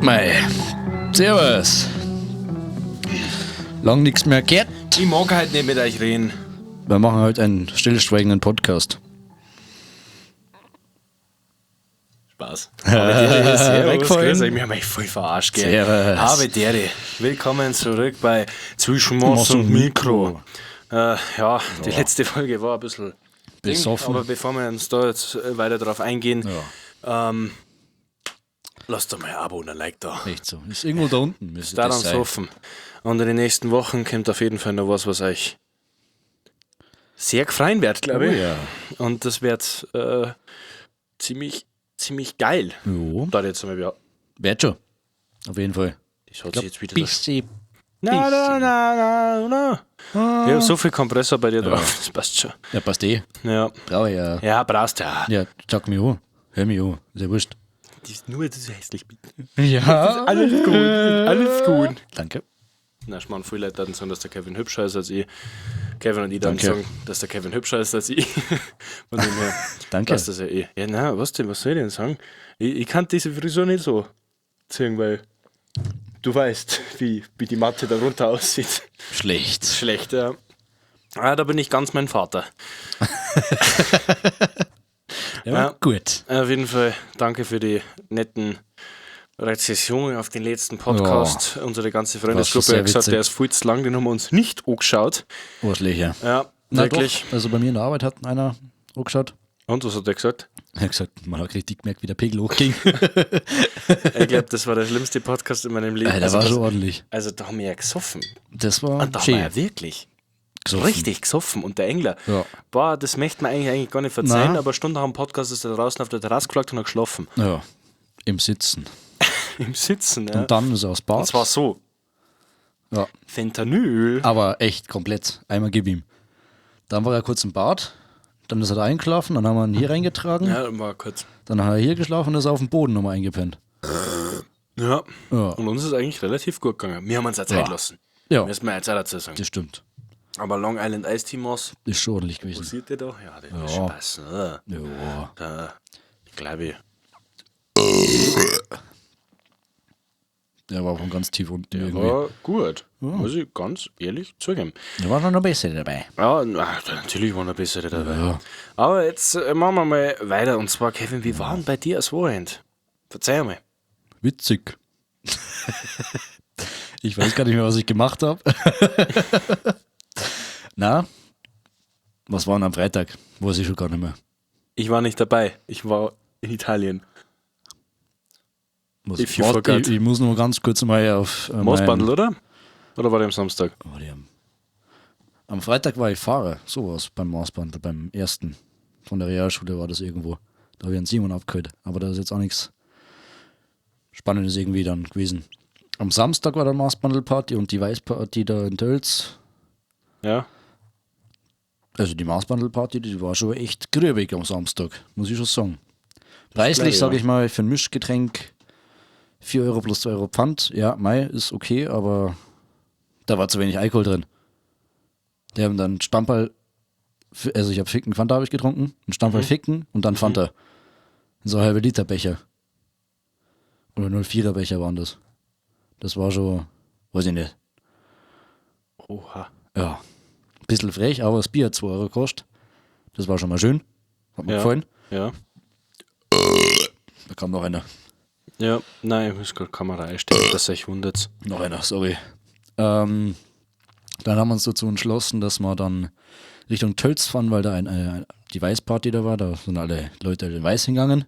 Mei. Servus. Lang nichts mehr gehört. Ich mag halt nicht mit euch reden. Wir machen heute einen stillschweigenden Podcast. Spaß. Habedere, servus, Weggefallen. grüß euch. Wir haben euch voll verarscht, gell? Servus. Habedere. Willkommen zurück bei Zwischen Moss und Mikro. Ja, die letzte Folge war ein bisschen Ding, Besoffen. aber bevor wir uns da jetzt weiter drauf eingehen, lasst doch mal ein Abo und ein Like da. Echt so. Ist irgendwo da unten. Müsste Da das dann sein. saufen. Und in den nächsten Wochen kommt auf jeden Fall noch was, was euch sehr gefreien wird, glaube Oh ich. ja. Und das wird ziemlich, ziemlich geil. Jo. Da jetzt einmal wieder. Wird schon. Auf jeden Fall. Das hat sich jetzt wieder. Bisschen. Na, na, na, na, na. Ich hab so viel Kompressor bei dir drauf. Das passt schon. Ja, passt eh. Ja. Brauche ich ja. Ja, brauchst ja. Ja, sag mich an. Hör mich an. Ist ja wurscht. Das ist nur, dass ich hässlich bin. Ja. Alles gut. Alles gut. Danke. Na, Schmarrn, viele Leute dann sagen, dass der Kevin hübscher ist als ich. Kevin und ich dann Danke. sagen, dass der Kevin hübscher ist als ich. Von dem her Danke. passt das ja eh. Ja, na, was denn, was soll ich denn sagen? Ich kann diese Frisur nicht so ziehen, weil du weißt, wie die Matte da runter aussieht. Schlecht. Schlecht, ja. Ah, da bin ich ganz mein Vater. Ja, Ja. gut. Auf jeden Fall danke für die netten Rezessionen auf den letzten Podcast. Unsere ganze Freundesgruppe sehr hat gesagt, witzig. der ist viel zu lang, den haben wir uns nicht angeschaut. Arschlöcher. Ja, Na wirklich. doch. Also bei mir in der Arbeit hat einer angeschaut. Und was hat der gesagt? Er hat gesagt, man hat richtig gemerkt, wie der Pegel hochging. Ich glaube, das war der schlimmste Podcast in meinem Leben. Der also, war das, schon ordentlich. also da haben wir ja gesoffen. Das war Und da haben schön. wir ja wirklich Gesoffen. richtig gesoffen. Und der Engler, Ja. boah, das möchte man eigentlich gar nicht verzeihen, Na. aber eine Stunde nach dem Podcast ist er draußen auf der Terrasse gelagt und hat geschlafen. Ja, im Sitzen. Im Sitzen, ja. Und dann ist er aufs Bad. Und zwar so. Ja. Fentanyl. Aber echt komplett. Einmal gib ihm. Dann war er kurz im Bad. Dann ist er da eingeschlafen. Dann haben wir ihn hier reingetragen. Ja, war kurz. Dann hat er hier geschlafen und ist auf dem Boden nochmal eingepennt. Ja. Ja. Und uns ist eigentlich relativ gut gegangen. Wir haben uns ja Zeit Ja. lassen. Ja, Müssen wir jetzt auch dazu sagen. das stimmt. Aber Long Island Ice Tea Moss, Ist schon ordentlich gewesen. passiert der da? Ja, das Ja. ist schon passen, oder? Ja. Da, glaube ich. Der war von ganz tief unten irgendwie. War gut. Muss ich ganz ehrlich zugeben. Da war schon noch besser dabei. Ja, na, natürlich waren noch bessere dabei. Ja. Aber jetzt machen wir mal weiter. Und zwar, Kevin, wie war denn bei dir das Wochenende? Verzeih mir. Witzig. Ich weiß gar nicht mehr, was ich gemacht habe. Na, was war denn am Freitag? Weiß ich schon gar nicht mehr. Ich war nicht dabei. Ich war in Italien. Was, If you warte, forgot. ich muss nur ganz kurz mal auf. Moosbandel, oder? Oder war der am Samstag? Warte, am Freitag war ich Fahrer, sowas beim Maßbandel, beim ersten. Von der Realschule war das irgendwo. Da habe ich einen Simon abgeholt. Aber da ist jetzt auch nichts Spannendes irgendwie dann gewesen. Am Samstag war der Maßbandelparty und die Weißparty da in Tölz. Ja. Also die Maßbandelparty, die war schon echt grübig am Samstag, muss ich schon sagen. Preislich, ich, sage ja. ich mal, für ein Mischgetränk 4 Euro plus 2 Euro Pfand. Ja, Mai ist okay, aber da war zu wenig Alkohol drin. Die haben dann Stamperl, also ich habe Ficken Fanta habe ich getrunken, einen Stamperl Ficken und dann Fanta. In so halbe Liter Becher. Oder 04er Becher waren das. Das war schon, weiß ich nicht. Oha. Ja, bisschen frech, aber das Bier hat 2 Euro gekostet. Das war schon mal schön. Hat mir Ja. gefallen. Ja. Da kam noch einer. Ja. Nein, ich muss gerade Kamera einstellen, dass euch wundert. Noch einer, sorry. Dann haben wir uns dazu entschlossen, dass wir dann Richtung Tölz fahren, weil da die Weißparty da war. Da sind alle Leute in Weiß hingegangen.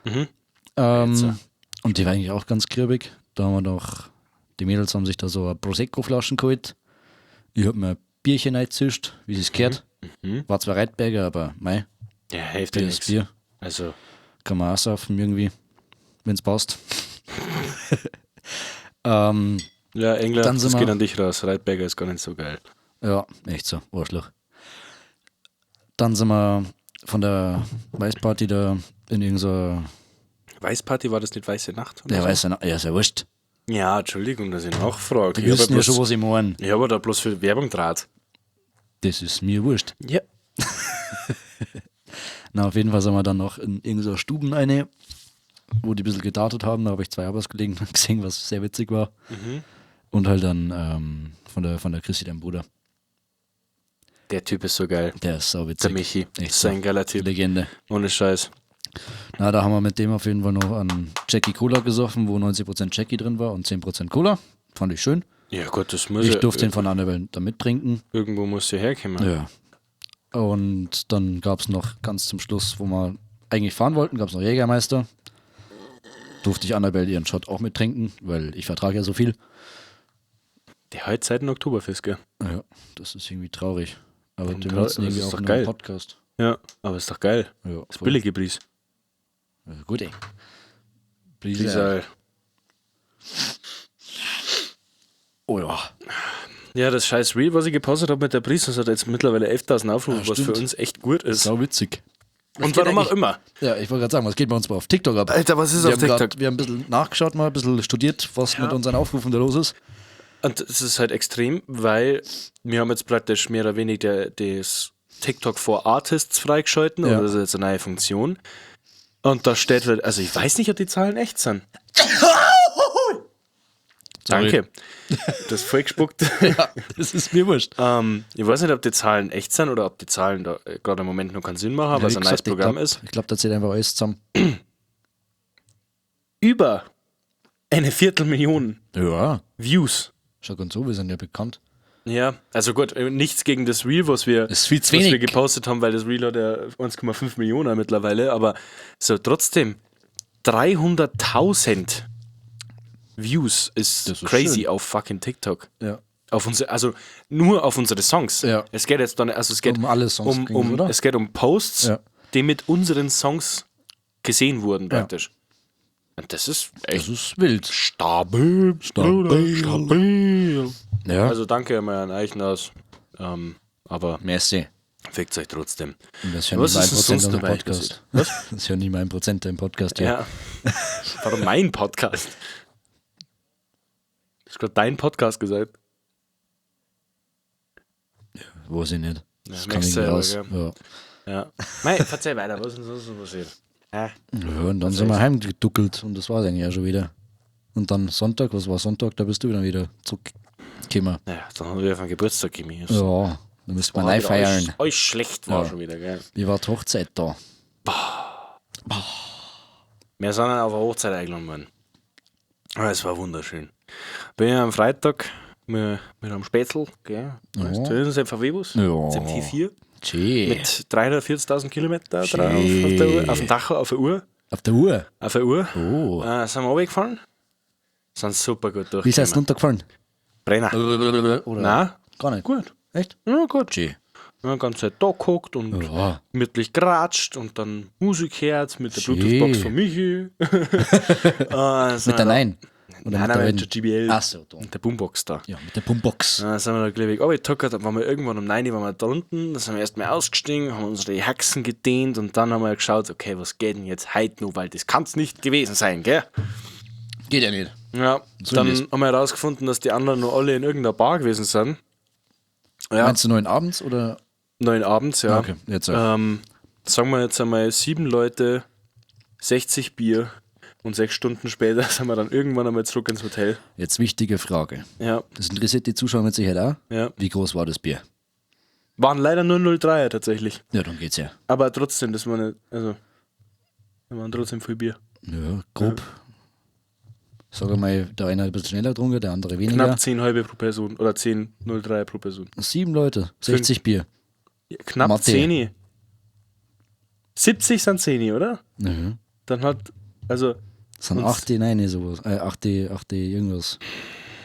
Und die war eigentlich auch ganz grirbig. Da haben wir doch, die Mädels haben sich da so Prosecco-Flaschen geholt. Ich hab mir ein Bierchen eingezischt, wie es gehört. War zwar Reitberger, aber mei, Ja, hilft dir Bier ist nichts. Bier. Also, Kann man auch saufen irgendwie, wenn es passt. ja, Engler, Dann sind das wir- geht an dich raus. Reitberger ist gar nicht so geil. Ja, echt so, Arschloch. Dann sind wir von der Weißparty da in irgendeiner. Weißparty war das nicht Weiße Nacht? Oder Ja, so? weiß ja, ja, ist ja wurscht. Ja, Entschuldigung, dass ich nachfrage. Die Ich habe wissen ja ja, schon, bloß- was ich meine. ich hab ja da bloß für Werbung draht. Das ist mir wurscht. Ja. Na, auf jeden Fall sind wir dann noch in irgendeiner Stuben eine. wo die ein bisschen gedartet haben. Da habe ich zwei Arbeitskollegen gesehen, was sehr witzig war. Und halt dann von der Christi, dein Bruder. Der Typ ist so geil. Der ist sau witzig. Der Michi. Echt ist ein geiler Typ. Legende. Ohne Scheiß. Na, da haben wir mit dem auf jeden Fall noch an Jackie Cola gesoffen, wo 90% Jackie drin war und 10% Cola. Fand ich schön. Ja Gott, das muss Ich ja, durfte den von Annabelle da mittrinken. Irgendwo muss sie herkommen. Ja. Und dann gab es noch ganz zum Schluss, wo wir eigentlich fahren wollten, gab es noch Jägermeister. Durfte ich Annabelle ihren Shot auch mittrinken, weil ich vertrage ja so viel. Der heute seit dem Oktoberfest, gell? Ja, das ist irgendwie traurig. Aber Warum die traurig? nutzen Aber das irgendwie ist auch doch nur geil. einen Podcast. Ja, aber ist doch geil. Ja, Ist billige Preis. Ja, gut, ey. Prise. Dieser, Oh ja. ja, das scheiß Reel, was ich gepostet habe mit der Prise, das hat jetzt mittlerweile 11.000 Aufrufe, Ja, was für stimmt. uns echt gut ist. Sau witzig. Und warum auch immer. Ja, ich wollte gerade sagen, was geht bei uns mal auf TikTok ab? Alter, was ist wir auf haben TikTok? Grad, wir haben ein bisschen nachgeschaut mal, ein bisschen studiert, was mit unseren Aufrufen da los ist. Und es ist halt extrem, weil wir haben jetzt praktisch mehr oder weniger das TikTok for Artists freigeschalten, Ja. oder das ist jetzt eine neue Funktion. Und da steht halt, also ich weiß nicht, ob die Zahlen echt sind. Sorry. Danke. Das voll gespuckt. Ja, das ist mir wurscht. Ich weiß nicht, ob die Zahlen echt sind oder ob die Zahlen da gerade im Moment noch keinen Sinn machen, Ja, weil es wie ein neues gesagt, ich Programm glaub- ist. Ich glaube, da zählt einfach alles zusammen. Über eine Viertelmillion Ja. Views. Schau ganz so, wir sind ja bekannt. Ja, also gut, nichts gegen das Reel, was wir, Ist viel zu was wir wenig. gepostet haben, weil das Reel hat ja 1,5 Millionen mittlerweile, aber so trotzdem 300.000 Views ist, Das ist crazy schön. auf fucking TikTok. Ja. Auf unsere, also nur auf unsere Songs. Ja. Es geht jetzt dann, also es geht Um alle Songs ging's, oder? Es geht um Posts, Ja. die mit unseren Songs gesehen wurden Ja. praktisch. Und das ist echt Das ist wild. stabil, Stabil. Stabil. Ja. Also danke einmal an Eichners, aber Merci. fickt euch trotzdem. Und das ist ja Was nicht mein ist denn Prozent sonst am dabei Podcast. Was? Das ist ja nicht mein Prozent im Podcast hier. Ja. Warum mein Podcast? Du hast gerade dein Podcast gesagt. Weiß ich nicht. Das Ja, kam merkst irgendwie du raus. selber, Ja. Ja. Mei, verzeih weiter, was ist denn sonst so passiert? Ja, und dann sind wir heimgeduckelt und das war es eigentlich auch schon wieder. Und dann Sonntag, was war Sonntag? Da bist du dann wieder zurückgekommen. Naja, dann haben wir auf den Geburtstag gekommen. Ja, da müssen wir neu feiern. Alles, alles schlecht war Ja. schon wieder, gell? Wie war die Hochzeit da? Wir sind dann auf eine Hochzeit eingeladen worden. Aber es war wunderschön. Bin ja am Freitag mit einem Spätzl, gell? Weißt du, das ist ein VW-Bus. Ja. Das ist ein T4. Tschee. Mit 340.000 Kilometer drauf, auf der Uhr, auf dem Tacho, auf der Uhr. Auf der Uhr. Auf der Uhr. Oh. Sind wir runtergefahren. Sind super gut durchgekommen. Wie seid ihr runtergefallen? Brenner. Oder? Nein. Gar nicht. Gut. Echt? Ja, gut. Tschee. Ja, ganze Zeit da geguckt und Ja. gemütlich geratscht und dann Musik gehört mit der Schön. Bluetooth-Box von Michi. Mit der Nein. Oder Nein, mit der nein, Wenn? mit der GBL. Ach so, da. Mit der Boombox da. Ja, mit der Boombox. Dann sind wir da, glaube ich, runtergetackert, dann waren wir irgendwann um 9 Uhr waren wir da unten, dann sind wir erstmal ausgestiegen, haben unsere Haxen gedehnt und dann haben wir geschaut, okay, was geht denn jetzt heute noch, weil das kann's nicht gewesen sein, gell? Geht ja nicht. Ja, So dann ist es. haben wir herausgefunden, dass die anderen noch alle in irgendeiner Bar gewesen sind. Ja, Meinst du 9 abends oder? 9 abends, ja. Okay, jetzt sag. Sagen wir jetzt einmal 7 Leute, 60 Bier und 6 Stunden später sind wir dann irgendwann einmal zurück ins Hotel. Jetzt wichtige Frage. Ja, Das interessiert die Zuschauer mit Sicherheit auch. ja. Wie groß war das Bier? Waren leider nur 03er tatsächlich. Ja, dann geht's ja. Aber trotzdem, das war nicht, also, da waren trotzdem viel Bier. Ja, grob. Sag mal, der eine hat ein bisschen schneller getrunken, der andere weniger. Knapp 10 halbe pro Person oder 10 03 pro Person. 7 Leute, 60 Bier. Ja, knapp Mathe. 10. 70 sind 10, oder? Mhm. Dann hat, also, Das sind Und- 8, nein, sowas. 8, 8, irgendwas.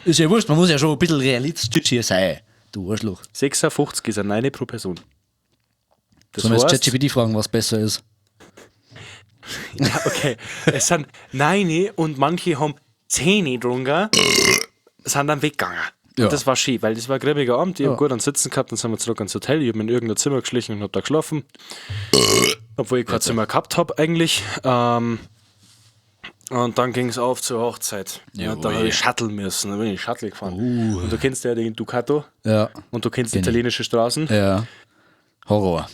Ist ja wurscht, man muss ja schon ein bisschen realistisch hier sein. Du Arschloch. 56 ist eine pro Person. Das Sollen wir jetzt heißt, ChatGPT fragen, was besser ist? ja, okay. Es sind 9 und manche haben 10 getrunken, sind dann weggegangen. Ja. Und das war schön, weil das war ein gräbiger Abend. Ich Ja. hab gut an Sitzen gehabt, dann sind wir zurück ins Hotel. Ich hab mich in irgendein Zimmer geschlichen und hab da geschlafen. Obwohl ich kein Zimmer gehabt hab eigentlich. Und dann ging es auf zur Hochzeit. Ja, dann Jawohl. habe ich Shuttle müssen. Dann bin ich Shuttle gefahren. Und du kennst ja den Ducato Ja. und du kennst Kenn ich. italienische Straßen. Ja. Horror.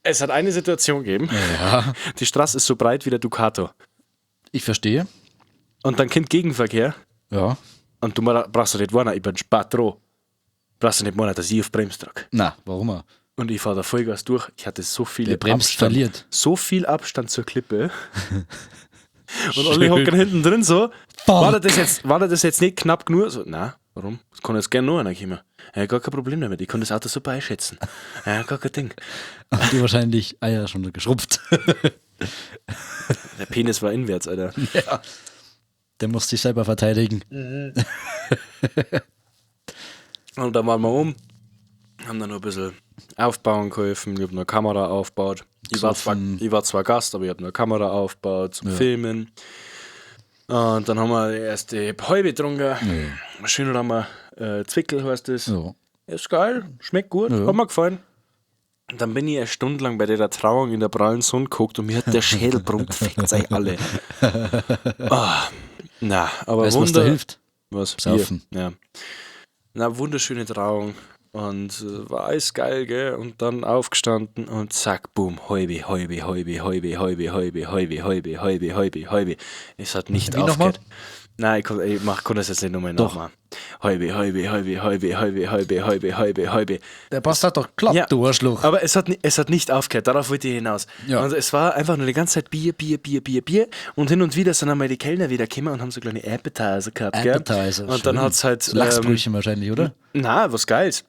Es hat eine Situation gegeben. Ja. Die Straße ist so breit wie der Ducato. Ich verstehe. Und dann kommt Gegenverkehr. Ja. Und du brauchst ja nicht warnen, ich bin spät dran. Brauchst du nicht warnen, dass ich auf Bremse drück. Na, warum auch? Und ich fahre da Vollgas durch. Ich hatte so viele Der bremst, Abstand, verliert. So viel Abstand zur Klippe. Und alle hocken hinten drin so. War das jetzt nicht knapp genug? So, na, warum? Das kann jetzt gerne noch einer kommen. Ja, gar kein Problem damit. Ich kann das Auto super einschätzen. Ja, gar kein Ding. Und die wahrscheinlich Eier schon geschrubbt. Der Penis war inwärts, Alter. Ja. Der muss sich selber verteidigen. Und dann waren wir um, haben dann noch ein bisschen aufbauen geholfen. Ich habe eine Kamera aufgebaut. Ich war zwar Gast, aber ich habe eine Kamera aufgebaut zum Filmen. Und dann haben wir die erste halbe getrunken. Ja. Schön haben wir Zwickel heißt das. Ja. Ist geil, schmeckt gut, hat mir gefallen. Und dann bin ich eine Stunde lang bei der Trauung in der prallen Sonne geguckt und mir hat der Schädel brummt, fickt euch alle. Oh, na, aber Weißt du, was da hilft? Was? Saufen. Bier. Ja. Na, wunderschöne Trauung. Und war alles geil, gell? Und dann aufgestanden und zack, boom, halbe, halbe, halbe, halbe, halbe, halbe, halbe, halbe, halbe, halbe, halbe. Es hat nicht aufgehört. Nein, ich kann das jetzt nicht nochmal nachmachen. Halbe, halbe, halbe, halbe, halbe, halbe, halbe, halbe, halbe. Der Bastard hat doch geklappt, ja, du Arschloch. Aber es hat nicht aufgehört, darauf wollte ich hinaus. Ja. Und es war einfach nur die ganze Zeit Bier, Bier, Bier, Bier, Bier. Und hin und wieder sind einmal die Kellner wieder gekommen und haben so kleine Appetizer gehabt. Appetizer, gell? Und dann hat es halt... So Lachsbrötchen wahrscheinlich, oder? Na, was Geiles.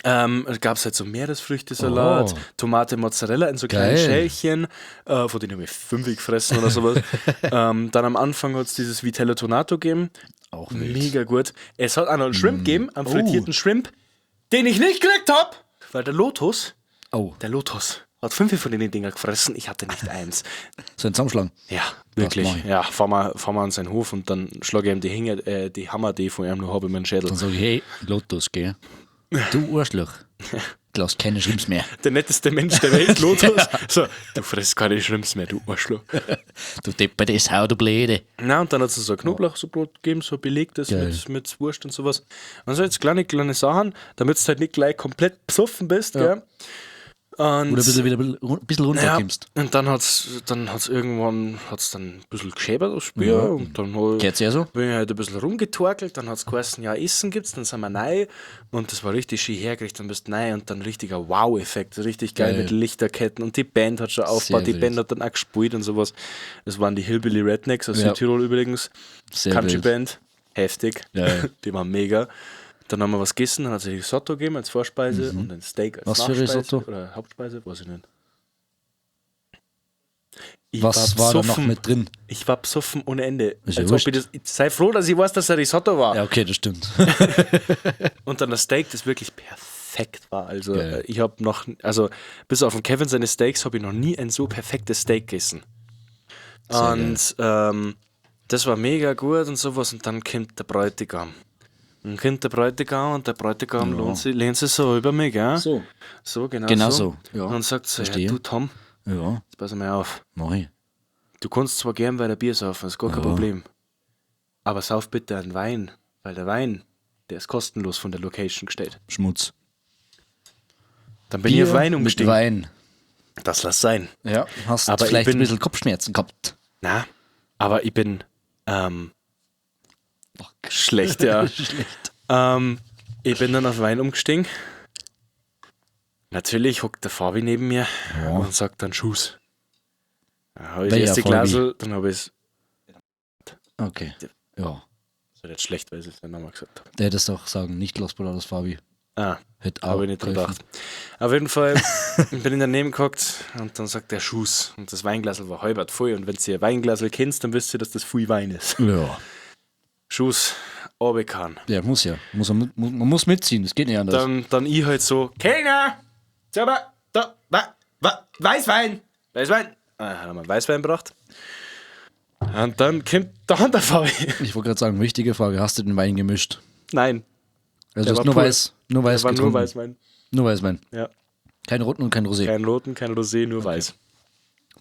Gab es halt so Meeresfrüchtesalat, Tomate, Mozzarella in so kleinen Schälchen, von denen habe ich 5 gefressen oder sowas. Dann am Anfang hat es dieses Vitello Tonato gegeben. Auch wild. Mega gut. Es hat auch noch einen Shrimp gegeben, einen frittierten Shrimp, den ich nicht gekriegt habe, weil der Lotus, der Lotus hat 5 von den Dinger gefressen, ich hatte nicht eins. So ein Zusammenschlagen. Ja, wirklich. Ja, fahren wir an seinen Hof und dann schlage ich ihm die Hänger, die Hammer, die ich von ihm noch habe, in meinen Schädel. Dann sage ich, hey, Lotus, gell? Du Arschloch. Du lässt keine Shrimps mehr. Der netteste Mensch der Welt, Lotus. Ja. So, du frisst keine Shrimps mehr, du Arschloch. Du Deppert, das Hau, du Blöde. Na, und dann hat es so ein Knoblauchbrot gegeben, so belegtes mit Wurst und sowas. Und so jetzt kleine Sachen, damit du halt nicht gleich komplett besoffen bist, gell? Und oder ein bisschen, wieder, ein bisschen runterkommst. Ja, und dann hat es irgendwann hat's dann ein bisschen geschäbert, das Spiel. Ja. Und dann Geht's ja so? Bin ich halt ein bisschen rumgetorkelt, dann hat es geheißen, ja, Essen gibt's, dann sind wir rein. Und das war richtig schön hergerichtet, dann bist du rein und dann richtiger Wow-Effekt, richtig geil mit Lichterketten. Und die Band hat schon aufgebaut, die Band hat dann auch gespielt und sowas. Das waren die Hillbilly Rednecks aus Südtirol übrigens. Sehr Country Band, heftig. Geil. Die waren mega. Dann haben wir was gegessen, dann hat es Risotto gegeben als Vorspeise und ein Steak als was Nachspeise. Für Risotto? Oder Hauptspeise, weiß ich nicht. Was war da noch mit drin? Ich war besoffen ohne Ende. Ist ja Als ob ich das, sei froh, dass ich weiß, dass ein Risotto war. Ja, okay, das stimmt. Und dann das Steak, das wirklich perfekt war. Also Geil. ich habe noch, also bis auf den Kevin seine Steaks habe ich noch nie ein so perfektes Steak gegessen. Sehr und das war mega gut und sowas. Und dann kommt der Bräutigam. Dann kommt der Bräutigam und der Bräutigam lehnt sich so über mich, gell? So. So, genau, Genau so. so, ja. Und sagt so, ja, Verstehe. du Tom, Ja, jetzt pass mal auf. mach ich. Du kannst zwar gern weiter Bier saufen, ist gar kein Problem. Aber sauf bitte einen Wein, weil der Wein, der ist kostenlos von der Location gestellt. Schmutz. Dann bin ich auf Wein mit umgestiegen. Wein. Das lass sein. Ja, hast Aber ich vielleicht bin- ein bisschen Kopfschmerzen gehabt. Na, aber ich bin schlecht, ja. Schlecht. Ich bin dann auf Wein umgestiegen. Natürlich hockt der Fabi neben mir und sagt dann Schuss. Dann habe ich das Welcher erste Fabi? Glasl, dann habe ich es. Okay. Ja. Das ist jetzt schlecht, weil ich es den Namen gesagt habe. Der hättest auch sagen, nicht Los Polaris Fabi. Ah, Hätte auch habe ich nicht dran geholfen. gedacht. Auf jeden Fall bin ich daneben gehockt und dann sagt der Schuss. Und das Weinglasl war halbert voll. Und wenn du ihr Weinglasl kennst, dann wisst ihr, dass das viel Wein ist. Ja. Schuss, runtergehauen. Ja, muss ja. Man muss mitziehen, es geht nicht anders. Dann ich halt so, Kellner, sauber, da, wa, wa, Weißwein, Weißwein. Ah, hat er mal Weißwein gebracht. Und dann kommt der Hunter-Fabi. Ich wollte gerade sagen, wichtige Frage, hast du den Wein gemischt? Nein, Also Der du hast war nur pur. weiß, nur weiß war nur getrunken. Weißwein. Nur Weißwein. Ja. Kein roten und kein Rosé. Kein roten, kein Rosé, nur weiß.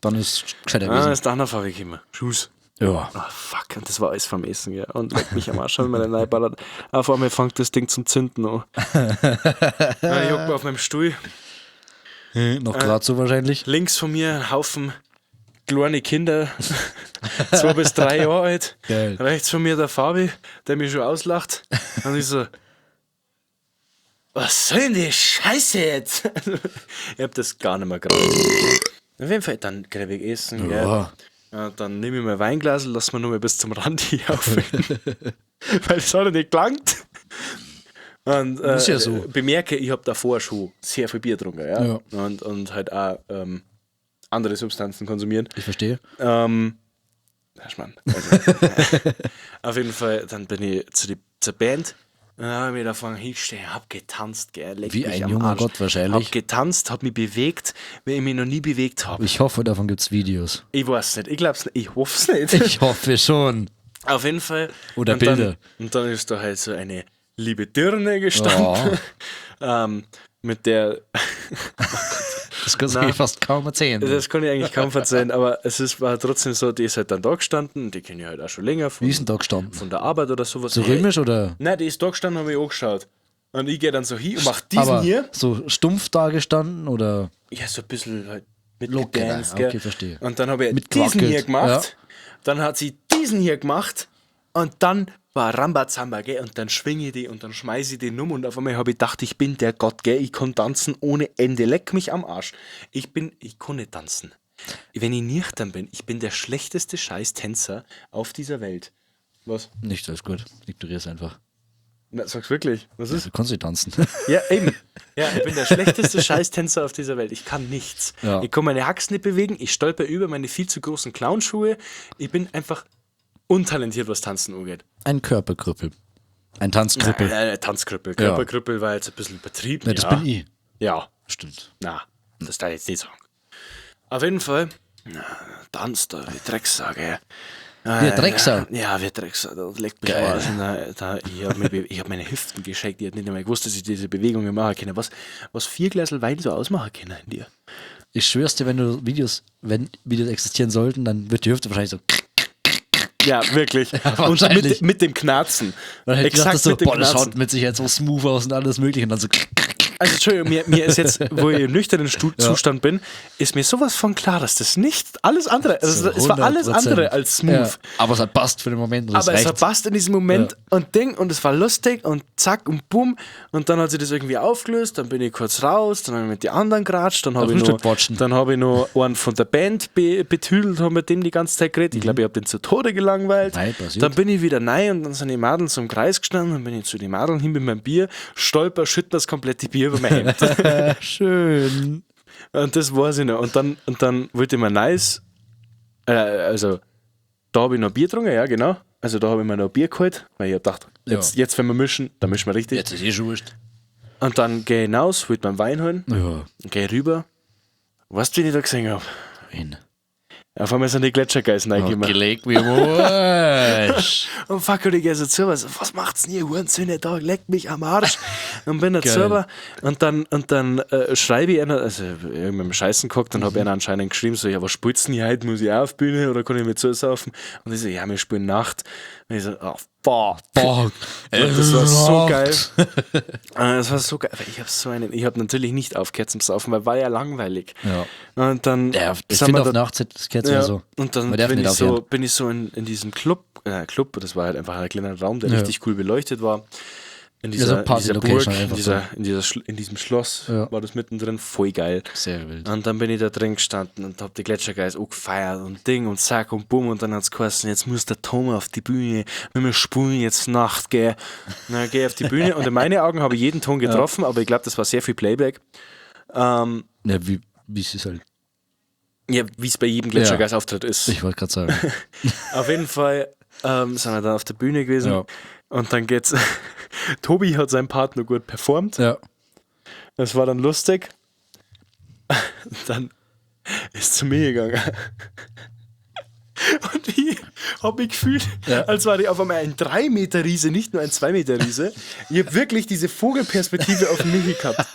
Dann ist gescheiter Ah, gewesen. ist der Hunter-Fabi gekommen. Schuss. Ja. Ah, fuck, und das war alles vom Essen, gell. Und leck mich am Arsch, hab ich mir den reinballert. Auf einmal fängt das Ding zum Zünden an. Ja, ich hock mir auf meinem Stuhl. Noch gerade so wahrscheinlich. Links von mir ein Haufen kleine Kinder, 2 bis 3 Jahre alt. Geil. Rechts von mir der Fabi, der mich schon auslacht. Und ich so, was soll denn die Scheiße jetzt? Ich hab das gar nicht mehr gerafft. Auf jeden Fall, dann krieg ich Essen, gell. Ja. Ja, dann nehme ich mein Weinglas, lass mir nur mal bis zum Rand hier auffüllen. Weil es hat ja nicht gelangt. Und Ist ja so. bemerke, ich habe davor schon sehr viel Bier getrunken, ja. Ja. Und halt auch andere Substanzen konsumiert. Ich verstehe. Herr Schmarrn. Also, auf jeden Fall, dann bin ich zur Band. Dann habe ich mich da vorne hingestellt, hab getanzt, gell. Leck Wie mich ein am junger Arsch. Gott wahrscheinlich. Hab getanzt, hab mich bewegt, wie ich mich noch nie bewegt habe. Ich hoffe, davon gibt es Videos. Ich weiß nicht, ich glaub's nicht, ich hoff's nicht. Ich hoffe schon. Auf jeden Fall. Oder und Bilder. Und dann ist da halt so eine liebe Dirne gestanden. Mit der, Das kannst du fast kaum erzählen. das kann ich eigentlich kaum verzeihen, aber es ist, war trotzdem so, die ist halt dann da gestanden, die kenne ich halt auch schon länger Wie ist denn da gestanden? von der Arbeit oder sowas. So römisch oder? Nein, die ist da gestanden, habe ich angeschaut. Und ich gehe dann so hin und mach diesen Aber hier. so stumpf da gestanden oder? Ja, so ein bisschen halt Locker, mitgedanced, okay, gell. verstehe. Und dann habe ich diesen Mitgewackelt, hier gemacht. Dann hat sie diesen hier gemacht. Und dann war Rambazamba, gell? Und dann schwinge ich die und dann schmeiße ich den um. Und auf einmal habe ich gedacht, ich bin der Gott, gell? Ich kann tanzen ohne Ende. Leck mich am Arsch. Ich kann nicht tanzen. Wenn ich nüchtern bin, ich bin der schlechteste Scheiß-Tänzer auf dieser Welt. Was? Nicht, alles gut. Ignoriere es einfach. Na, sag's wirklich. Was ist? Du kannst nicht tanzen. Ja, eben. Ja, ich bin der schlechteste Scheißtänzer auf dieser Welt. Ich kann nichts. Ja. Ich kann meine Haxen nicht bewegen, ich stolper über meine viel zu großen Clownschuhe. Ich bin einfach untalentiert, was Tanzen angeht. Ein Körperkrüppel. Ein Tanzkrüppel. Tanzkrüppel. Körperkrüppel war jetzt ein bisschen übertrieben. Ja, das ja. bin ich. Ja, Stimmt. na, das darf ich jetzt nicht sagen. Auf jeden Fall, na, tanzt da wie Drecksau, gell. Wie Drecksau? Ja, wie Drecksau, da legt mich Geil. am Arsch. Na, da, ich hab meine Hüften gescheckt, ich hab nicht einmal gewusst, dass ich diese Bewegungen machen kann. Was 4 Gläserl Wein so ausmachen kann in dir. Ich schwör's dir, wenn du Videos, wenn Videos existieren sollten, dann wird die Hüfte wahrscheinlich so. Ja, wirklich. Und wahrscheinlich. mit dem Knarzen. Dann hätte ich gedacht, Exakt so, mit dem boah, das Knarzen. schaut mit Sicherheit so smooth aus und alles mögliche. Und dann so. Also Entschuldigung, mir ist jetzt, wo ich im nüchternen Zustand bin, ist mir sowas von klar, dass das nicht alles andere, also es war alles 100%. andere als smooth. Ja, aber es hat passt für den Moment und Aber es es reicht. hat passt in diesem Moment und Ding und es war lustig und zack und bumm und dann hat sich das irgendwie aufgelöst, dann bin ich kurz raus, dann habe ich mit den anderen geratscht, dann habe ich, Frühstück noch, watschen. dann hab ich noch einen von der Band betüdelt, habe mit dem die ganze Zeit geredet. Ich glaube, ich habe den zu Tode gelangweilt. Nein, passiert. Dann bin ich wieder rein und dann sind die Madeln zum Kreis gestanden, dann bin ich zu den Madeln hin mit meinem Bier, stolper, schütt das komplette Bier über mein Hemd. Schön. Und das weiß ich noch. Und dann wollte ich mir nice, also da habe ich noch Bier getrunken, ja, genau. Also da habe ich mir noch Bier geholt, weil ich hab gedacht, jetzt, wenn wir mischen, dann mischen wir richtig. Jetzt ist eh schon wurscht. Und dann gehe ich hinaus, wollte mir einen Wein holen, Ja. gehe rüber. Weißt du, wen ich da gesehen habe? Wen? Auf einmal sind die Gletschergeißen reingekommen. Gelegt wie wurscht. Und fuck, und ich geh so zu, was macht's denn ihr Hurensöhne da? Leckt mich am Arsch. Und bin da zu, und dann schreibe ich einer, also irgendwie mit dem Scheißen geguckt, dann hab ich einer anscheinend geschrieben, so, ja, was spielt's denn hier heute? Muss ich auch auf die Bühne oder kann ich mit zusaufen? Und ich so, ja, wir spielen Nacht. Und ich so, oh, fuck. Fuck. Und das war so geil. Das war so geil. Aber ich habe so einen, ich habe natürlich nicht aufgehört zum Saufen, weil war ja langweilig. Ja. Und dann Ja, ich sind finde wir auf da- Nacht, das gehört ja, sowieso. und dann Man darf bin nicht ich so, aufhören. bin ich so in diesem Club, das war halt einfach ein kleiner Raum, der Ja. richtig cool beleuchtet war. In Ja, dieser, so in dieser Party-Location Burg, in, einfach dieser, in, dieser Schl- in diesem Schloss Ja. war das mittendrin, voll geil. Sehr wild. Und dann bin ich da drin gestanden und hab die Gletschergeist auch gefeiert und Ding und Zack und Bumm und dann hat's geheißen, jetzt muss der Tom auf die Bühne, wir spulen jetzt Nacht, gell. Und dann geh ich auf die Bühne und in meinen Augen habe ich jeden Ton getroffen, aber ich glaube, das war sehr viel Playback. Ja, wie es ist halt. Ja, wie es bei jedem Gletschergeist-Auftritt ist. Ich wollte gerade sagen. Auf jeden Fall sind wir dann auf der Bühne gewesen. Ja. Und dann geht's. Tobi hat seinen Partner gut performt. Ja. Das war dann lustig. Dann ist zu mir gegangen. Und ich hab mich gefühlt, Ja. als war ich auf einmal ein 3-Meter-Riese, nicht nur ein 2-Meter-Riese. Ich hab wirklich diese Vogelperspektive auf Michi gehabt.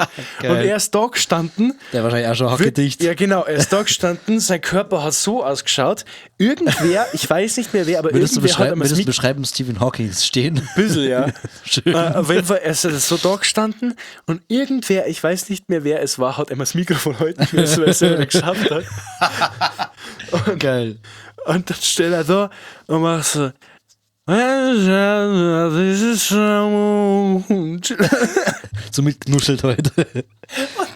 Geil. Und er ist da gestanden. Der wahrscheinlich auch schon hackedicht. Ja, genau. Er ist da gestanden, sein Körper hat so ausgeschaut. Irgendwer, ich weiß nicht mehr wer, aber Würdest du irgendwer hat beschreiben, einmal das würdest du Mikro. beschreiben, Stephen Hawking stehen? Bisschen, ja. Schön. Auf jeden Fall, er ist so da gestanden und irgendwer, ich weiß nicht mehr wer es war, hat einmal das Mikrofon halten müssen, weil er es selber nicht geschafft hat. Geil. Und dann steht er da und macht so. Das ist und So mitgenuschelt heute.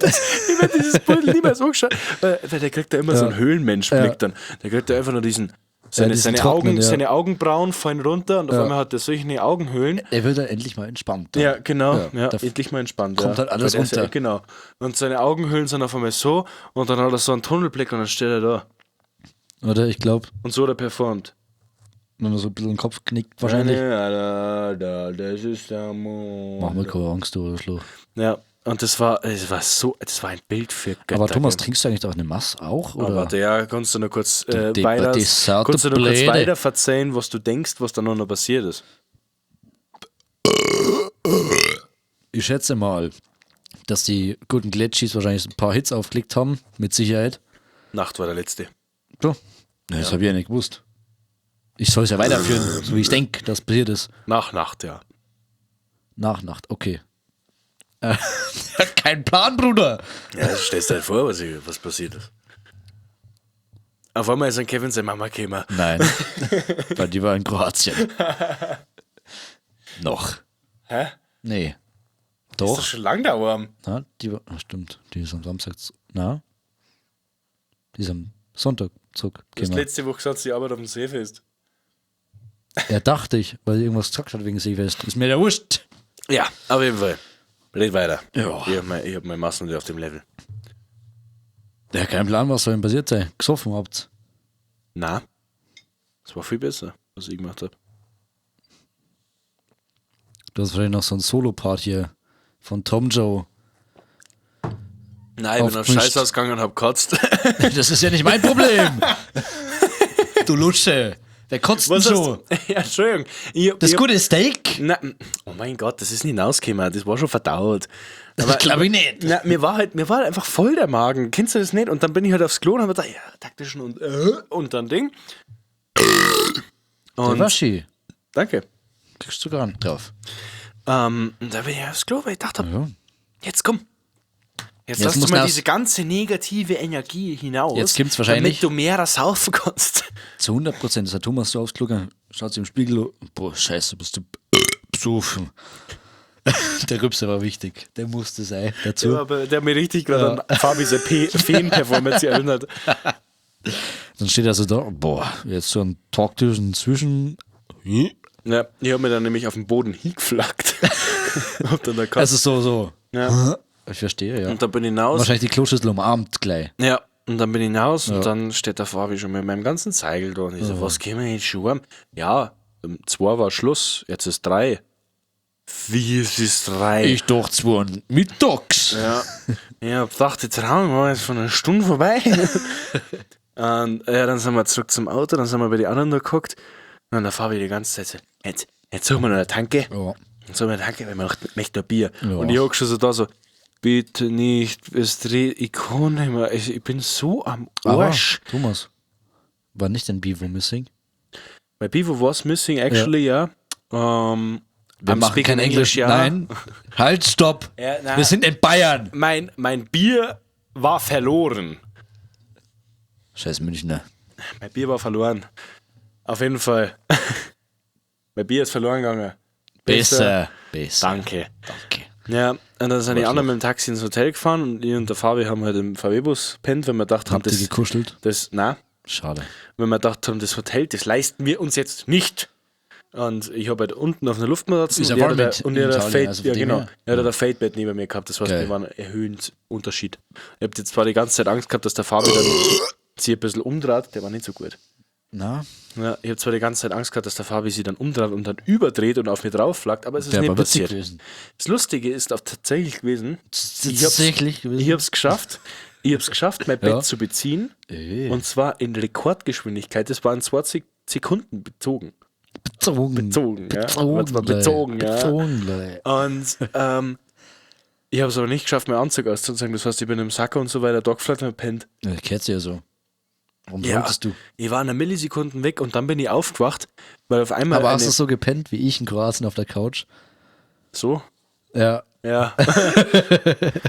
ich werde dieses Bild niemals angeschaut, weil der kriegt da immer so einen Höhlenmenschblick Ja. dann. Der kriegt da einfach nur diesen, seine, diesen seine, trockenen, Augen, ja. seine Augenbrauen fallen runter und auf Ja. einmal hat er solche Augenhöhlen. Er wird dann endlich mal entspannt. dann. Ja, genau. Ja, Ja, da endlich mal entspannt. kommt ja. halt alles Weil der ist ja- runter. Genau. Und seine Augenhöhlen sind auf einmal so und dann hat er so einen Tunnelblick und dann steht er da. Oder ich glaube, Und so hat er performt. wenn man so ein bisschen den Kopf knickt, wahrscheinlich. Ja, da, da, das ist der Mond. Mach mir keine Angst, du Arschloch. Ja, und das war, es war so, das war ein Bild für Götter. Aber Thomas, gell. trinkst du eigentlich auch eine Mass auch? Oder? Aber warte, ja, kannst du noch kurz, Die- weiter, die Saute kannst du noch kurz Bläde. weiter verzeihen, was du denkst, was da noch passiert ist. Ich schätze mal, dass die guten Glitchies wahrscheinlich ein paar Hits aufgelegt haben, mit Sicherheit. Nacht war der letzte. So. Na, das habe ich ja nicht gewusst. Ich soll es ja weiterführen, so wie ich denke, dass passiert ist. Nach Nacht, ja. Nach Nacht, okay. Kein Plan, Bruder. Ja, stellst dir halt vor, was, was passiert ist. Auf einmal ist ein Kevin seine Mama gekommen. Nein, weil die war in Kroatien. Noch. Hä? Nee. Ist doch Doch. schon lang da warm. Na, die war, ach, stimmt, die ist am Samstag, na? Die ist am Sonntag Du hast zurückgekommen. letzte Woche gesagt, sie arbeitet auf dem Seefest. Ja, dachte ich, weil sie irgendwas gesagt hat wegen Seefest. Ist mir der wurscht. Ja, auf jeden Fall. Red weiter. Ja. Ich hab mein, meine Massen nicht auf dem Level. Ja, kein Plan, was soll denn passiert sein. Gesoffen habt. Na, das war viel besser, was ich gemacht habe. Du hast wahrscheinlich noch so ein Solo-Part hier von Tom Joe. Nein, ich bin auf Aufgemischt. Scheiß ausgegangen und hab gekotzt. Das ist ja nicht mein Problem. Du Lutsche. Wer kotzt denn schon? hast du? Ja, Entschuldigung. Das gute Steak? Na, oh mein Gott, das ist nicht rausgekommen. Das war schon verdaut. Aber, Glaube ich nicht. Na, mir war halt, mir war halt einfach voll der Magen. Kennst du das nicht? Und dann bin ich halt aufs Klo und hab gedacht, ja, taktischen und dann Ding. Der Und Waschi. danke. Kriegst du gar nicht drauf. Und da bin ich aufs Klo, weil ich dachte, Ja. jetzt komm. Jetzt, Jetzt lass du muss mal das- diese ganze negative Energie hinaus. Jetzt kommt's wahrscheinlich- Damit du mehr saufen kannst. Zu 100%. Das hat Thomas so aufs Klo gegangen. Schaut sich im Spiegel. Boah, scheiße, bist du besoffen. Der Rübser war wichtig. Der musste sein dazu. Ja, aber der hat mich richtig gerade an Fabis Feen-Performance erinnert. Dann steht er so da. Boah, jetzt so ein taktischen Zwischen. Ja, ich habe mir dann nämlich auf den Boden hingeflackt. Hab dann da gekotzt. Also so, so. Ja. Ich verstehe, ja. Und dann bin ich hinaus. Wahrscheinlich die Kloschüssel umarmt gleich. Ja, und dann bin ich hinaus und dann steht der Fabi schon mit meinem ganzen Zeigel da. Und ich so, was können wir jetzt schon haben? Ja, 2 war Schluss, jetzt ist 3. Wie, es ist 3? Ich doch zwei mittags. Ja, ich hab gedacht, die Trauung war jetzt von einer Stunde vorbei. Und ja, dann sind wir zurück zum Auto, dann sind wir bei den anderen da geguckt. Und dann der Fabi die ganze Zeit so, jetzt suchen wir noch eine Tanke. Ja. Jetzt suchen wir eine Tanke, weil wir möchten ein Bier. Ja. Und ich hock schon so da so, bitte nicht, es dreht, ich kann nicht mehr, ich bin so am Aber, Arsch. Thomas, war nicht dein Bivo missing? My Beaver was missing, actually, ja. Wir I'm machen speaking kein Englisch. ja. Nein. Halt, stopp. Ja, na. Wir sind in Bayern. Mein Bier war verloren. Scheiß Münchner. Mein Bier war verloren. Auf jeden Fall. Mein Bier ist verloren gegangen. Besser. Besser. Danke. Danke. Ja, und dann sind die anderen mit dem Taxi ins Hotel gefahren und ich und der Fabi haben halt im VW-Bus pennt, weil wir gedacht haben, Habt ihr das, gekuschelt? das, nein, Schade. weil wir gedacht haben, das Hotel, das leisten wir uns jetzt nicht. Und ich habe halt unten auf einer Luftmatratze Ist und ja er hat warm da- in und er hat ein Italien, Fade, also von ja, dem genau. her. Er hat ein Fadebett neben mir gehabt, das heißt, Geil. wir waren erhöhend Unterschied. Ich habe jetzt zwar die ganze Zeit Angst gehabt, dass der Fabi dann sich ein bisschen umdreht, der war nicht so gut. Na, Ja, ich habe zwar die ganze Zeit Angst gehabt, dass der Fabi sie dann umdreht und dann überdreht und auf mir drauf flackt, aber es ist wäre nicht aber witzig passiert. gewesen. Das Lustige ist auch tatsächlich gewesen, Tatsächlich gewesen. ich habe es geschafft. Ich hab's geschafft, mein Bett Ja. zu beziehen. Ey. Und zwar in Rekordgeschwindigkeit. Das waren 20 Sekunden bezogen. Bezogen. Bezogen, ja. Bezogen, Das war bezogen, ja. Bezogen, Leute. Und ich habe es aber nicht geschafft, meinen Anzug auszuziehen. Das heißt, ich bin im Sack und so weiter da geflattert und gepennt. Ja, das ja so. Warum Ja. solltest du? Ich war in einer Millisekunden weg und dann bin ich aufgewacht, weil auf einmal. Aber hast eine, du so gepennt wie ich in Kroatien auf der Couch? so? Ja. Ja.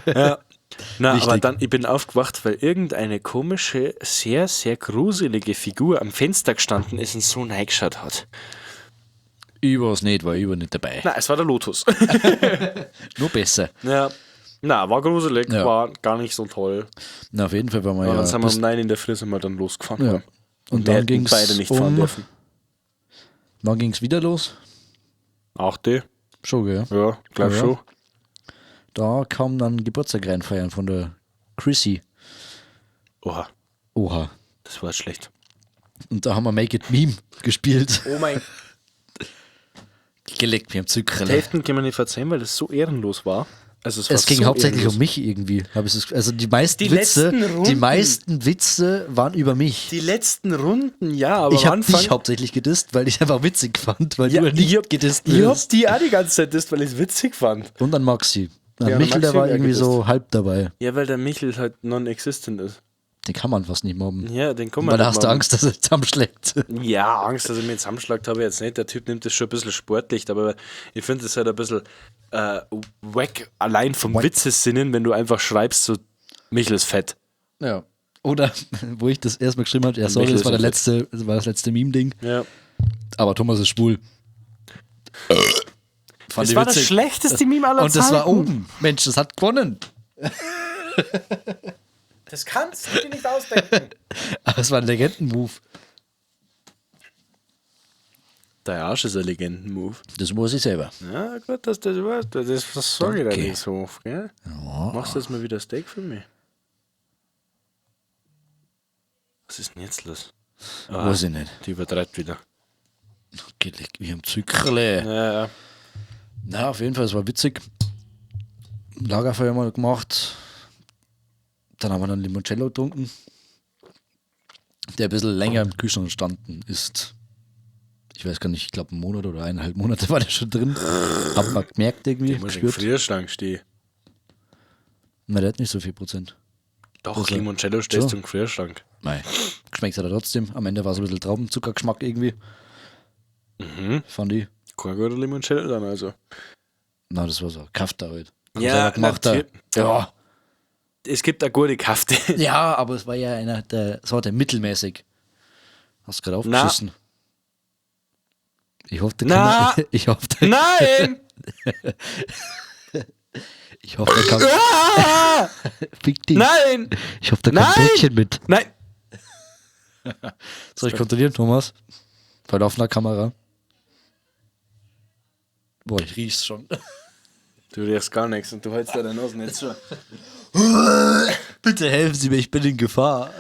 ja. Na, aber Wichtig. dann, ich bin aufgewacht, weil irgendeine komische, sehr, sehr gruselige Figur am Fenster gestanden ist und so reingeschaut hat. Übers nicht, war über nicht dabei. Na, es war der Lotus. Nur besser. ja. Na, war gruselig, Ja. war gar nicht so toll. Na, auf jeden Fall waren wir Und ja. dann sind wir bis- um 9 in der Früh sind wir dann losgefahren. ja. Und Wir dann hätten ging es beide nicht fahren dürfen. Wann ging es wieder los? Auch die? Schon, gell? Ja, glaub Ja. schon. Da kam dann Geburtstag reinfeiern von der Chrissy. Oha, Oha. das war jetzt schlecht. Und da haben wir Make It Meme gespielt. Oh mein Geleckt mir am Die Zuckerle. Hälften kann man nicht verzeihen, weil das so ehrenlos war. Also es war Es ging so hauptsächlich ehrenlos. um mich irgendwie. Hab ich das, also die meisten Die Witze, letzten Runden. die meisten Witze waren über mich. Die letzten Runden, ja, aber Ich am habe Anfang. dich hauptsächlich gedisst, weil ich einfach witzig fand, weil ja, du nicht ich hab, gedisst ich hab wirst. die auch die ganze Zeit disst, weil ich es witzig fand. Und dann Maxi. Dann Ja, Michel, der Maxi war hab ich auch irgendwie gedisst. so halb dabei. Ja, weil der Michel halt non-existent ist. Den kann man fast nicht mobben. Ja, den kann man Weil da nicht hast du mobben. Angst, dass er zusammenschlägt. Ja, Angst, dass ich mich zusammenschlagt, habe ich jetzt nicht. Der Typ nimmt das schon ein bisschen sportlich, aber ich finde es halt ein bisschen wack, allein vom Wack. Witzesinnen, wenn du einfach schreibst, so, Michel ist fett. Ja. Oder wo ich das erstmal geschrieben habe, ja, sorry, Michel das war, ist der ein letzte, das war das letzte Meme-Ding. Ja. Aber Thomas ist schwul. Fand Das ich war das witzig. schlechteste Meme aller Und das war Zeiten. oben. Mensch, das hat gewonnen. Das kannst du dir nicht ausdenken. Aber es war ein Legenden-Move. Der Arsch ist ein Legenden-Move. Das muss ich selber. Ja, gut, dass das weißt. Das sage ich dir Danke. nicht so oft, gell? Machst du jetzt mal wieder Steak für mich? Was ist denn jetzt los? Ah, Weiß ich nicht. Die übertreibt wieder. Geleckt wie am Zuckerle. Ja, ja. Na, auf jeden Fall, es war witzig. Lagerfeuer mal gemacht. Dann haben wir dann Limoncello getrunken, der ein bisschen länger im Kühlschrank gestanden ist. Ich weiß gar nicht, ich glaube einen Monat oder eineinhalb Monate war der schon drin. Hat man gemerkt irgendwie, Muss im gespürt. Gefrierschrank stehen. Na, der hat nicht so viel Prozent. Doch, Also, Limoncello stehst schon. du im Gefrierschrank. Nein. Geschmeckt hat er trotzdem. Am Ende war es ein bisschen Traubenzuckergeschmack irgendwie. Fand ich. Kein guter Limoncello dann also. Na, das war so. Kafta halt. Ja, Selber gemacht. natürlich. Ja. Es gibt eine gute Kafte. Ja, aber es war ja einer der Sorte mittelmäßig. Hast du gerade aufgeschissen. Ich hoffe, der Na. kann, ich hoffe, der, Nein! ich hoffe, der kann, Ah! fick dich. Nein! Ich hoffe, der kommt Nein! Brötchen mit. Nein! Soll ich kontrollieren, Thomas? Bei laufender Kamera. Boah, ich riech's schon. Du riechst gar nichts und du hältst da deine Nase nicht zu. Bitte helfen Sie mir, ich bin in Gefahr.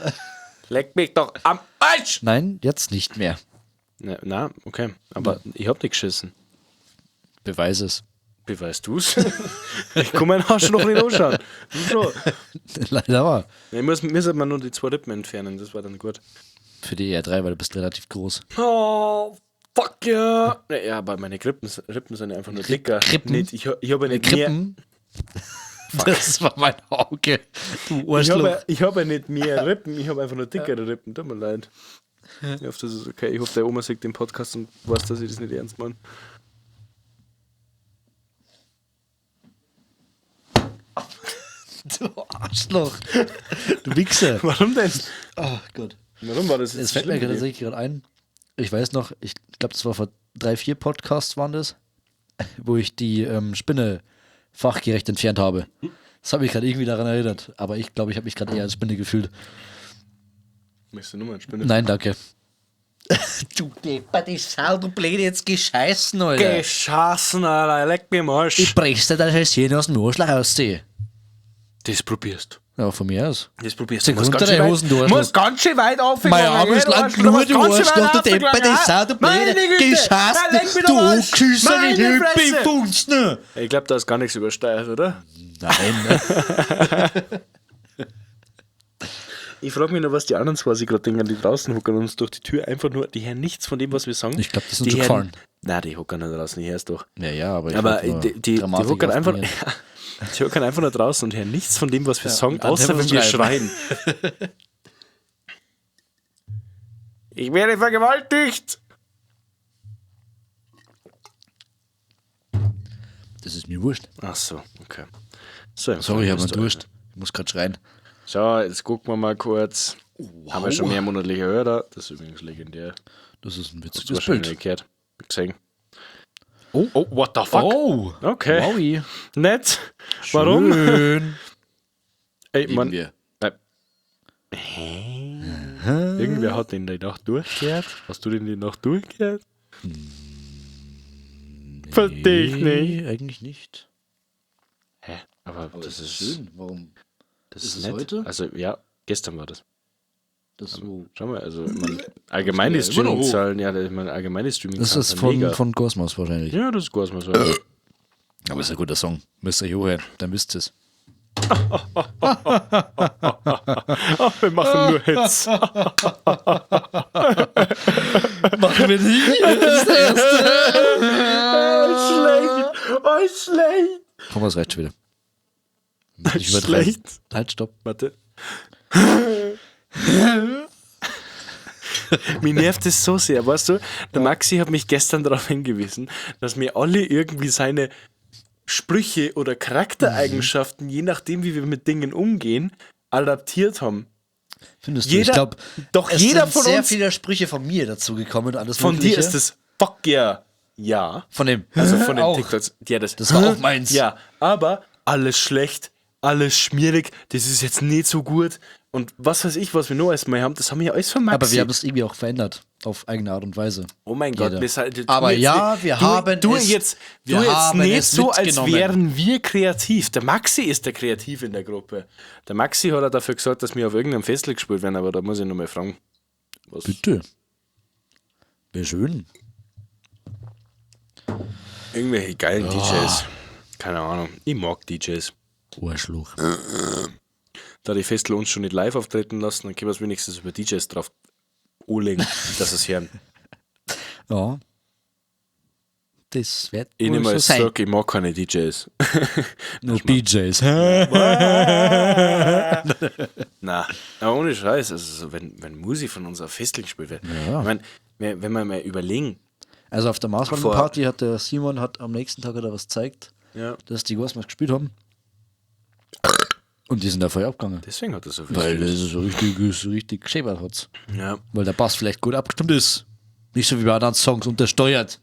Leck mich doch am Arsch! Nein, jetzt nicht mehr. Na, na, okay. Aber ich hab dich geschissen. Beweis es. Beweist du's? Ich kann meinen Arsch noch nicht anschauen. Du schon. Leider war. Ich muss, mir sollte man nur die zwei Rippen entfernen, das war dann gut. Für die ER3, weil du bist relativ groß. Oh, fuck ja. Ja, aber meine Rippen sind ja einfach nur dicker. Krippen? Nicht, ich ich habe ja nicht mehr. Krippen? Das war mein Auge. Du Ich Arschloch. habe ich hab ja nicht mehr Rippen, ich habe einfach nur dickere Rippen. Tut mir leid. Ich hoffe, das ist okay. Ich hoffe, der Oma sieht den Podcast und weiß, dass ich das nicht ernst meine. Du Arschloch. Du Wichser. Warum denn? Oh Gott. Warum war das jetzt Es fällt mir schlimm? tatsächlich gerade ein. Ich weiß noch, ich glaube, das war vor 3, 4 Podcasts waren das, wo ich die Spinne fachgerecht entfernt habe. Das habe mich gerade irgendwie daran erinnert. Aber ich glaube, ich habe mich gerade eher als Spinne gefühlt. Möchtest du nur mal eine Spinne? Nein, danke. Du depperte Sau, du blöd jetzt gescheißen, Alter. Geschossen, Alter, leck mich am Arsch. Ich brech's dir das Häschen aus dem Arschloch raus. Das probierst. Ja, von mir aus. Das probierst Zieh du. Musst runter ganz schön deine weit- Hosen, du Arschloch. Musst ganz schön weit auf. Mein Arm ist lang genug, du Arschloch, du depperte Sau, du blöde Geschassen, du angeschissene Hippie-Funzner. Ich glaube, da ist gar nichts übersteuert, oder? Nein. Ich frage mich noch, was die anderen zwei sich gerade denken, die draußen hocken und uns durch die Tür einfach nur, die hören nichts von dem, was wir sagen. Ich glaube, die sind Die schon hören, gefahren. nein, die hocken nicht draußen, ich hör's doch. Ja, ja, aber ich Aber wollte nur die Dramatik hocken einfach, aufbringen. die hocken einfach nur draußen und hören nichts von dem, was wir sagen, und dann außer hören wenn wir wir schreien. Ich werde vergewaltigt! Das ist mir wurscht. Ach so, okay. So, Sorry, ich habe bist einen du- Durst. Ich muss gerade schreien. So, jetzt gucken wir mal kurz. Haben wir schon mehr monatliche Hörer? Das ist übrigens legendär. Das ist ein Hast du witziges wahrscheinlich Bild. nicht gehört. Gesehen. Oh. Oh, what the fuck? Oh! Okay. Wowi. Nett. Warum? Schön. Ey, Lieben man, wir. Hä? Irgendwer hat den die Nacht durchgehört. Hast du den die Nacht durchgehört? Verstehe ich nicht. Nee, eigentlich nicht. Hä? Aber, das ist schön. Warum? Das Ist ist es nett. heute? Also ja, gestern war das. Das so. Schau mal, also ich mein, allgemein die Das geht ja immer noch hoch. Streaming-Zahlen, ja, ich meine, allgemein die Streaming-Zahlen Das ist sind mega. von Cosmos wahrscheinlich. Ja, das ist Cosmos. Ja. Aber ist ein guter Song. Müsst ihr euch hochhören, dann wisst ihr es. Ach, wir machen nur Hits. Machen wir nicht. Das ist der erste. Schlecht. Oh, schlecht. Komm, was reicht schon wieder. Nicht übertreiben. Schlecht. Halt, stopp. Warte. Mich nervt es so sehr, weißt du? Der Maxi hat mich gestern darauf hingewiesen, dass mir alle irgendwie seine Sprüche oder Charaktereigenschaften, je nachdem, wie wir mit Dingen umgehen, adaptiert haben. Findest du? Jeder- Ich glaube, doch es jeder sind von sehr uns- viele Sprüche von mir dazu gekommen und alles Von dir Mögliche. ist es fuck yeah. Ja. Von dem. Also von den auch. TikToks. Ja, das, Das war auch meins. Ja, aber alles schlecht, alles schmierig, das ist jetzt nicht so gut. Und was weiß ich, was wir noch erstmal haben, das haben wir ja alles von Maxi. Aber wir haben es irgendwie auch verändert. Auf eigene Art und Weise. Oh mein Gott, Jeder. wir sind, du Aber jetzt ja, nicht, wir du, haben du es- Jetzt, wir du jetzt haben nicht es so, als mitgenommen. wären wir kreativ. Der Maxi ist der Kreative in der Gruppe. Der Maxi hat auch dafür gesorgt, dass wir auf irgendeinem Festival gespielt werden, aber da muss ich noch mal fragen. Was? Bitte. Wäre schön. Irgendwelche geilen DJs. Keine Ahnung. Ich mag DJs. Arschloch. Da die Festival uns schon nicht live auftreten lassen, dann können wir es wenigstens über DJs drauf anlegen, dass es hören. Ja. Das wird Ich wohl nehme so als sein. sag, ich mag keine DJs. Nur DJs. Na, aber ohne Scheiß, also so, wenn Musik von unserer Festival gespielt wird. Ja. Ich meine, wenn wir mal überlegen, Also auf der Marsmann-Party hat der Simon hat am nächsten Tag oder was gezeigt, Ja. dass die Gosmas gespielt haben. Und die sind da voll abgegangen. deswegen hat er so viel. Weil das ist so richtig, so richtig geschäbert hat. Ja. Weil der Bass vielleicht gut abgestimmt ist. Nicht so wie bei anderen Songs untersteuert.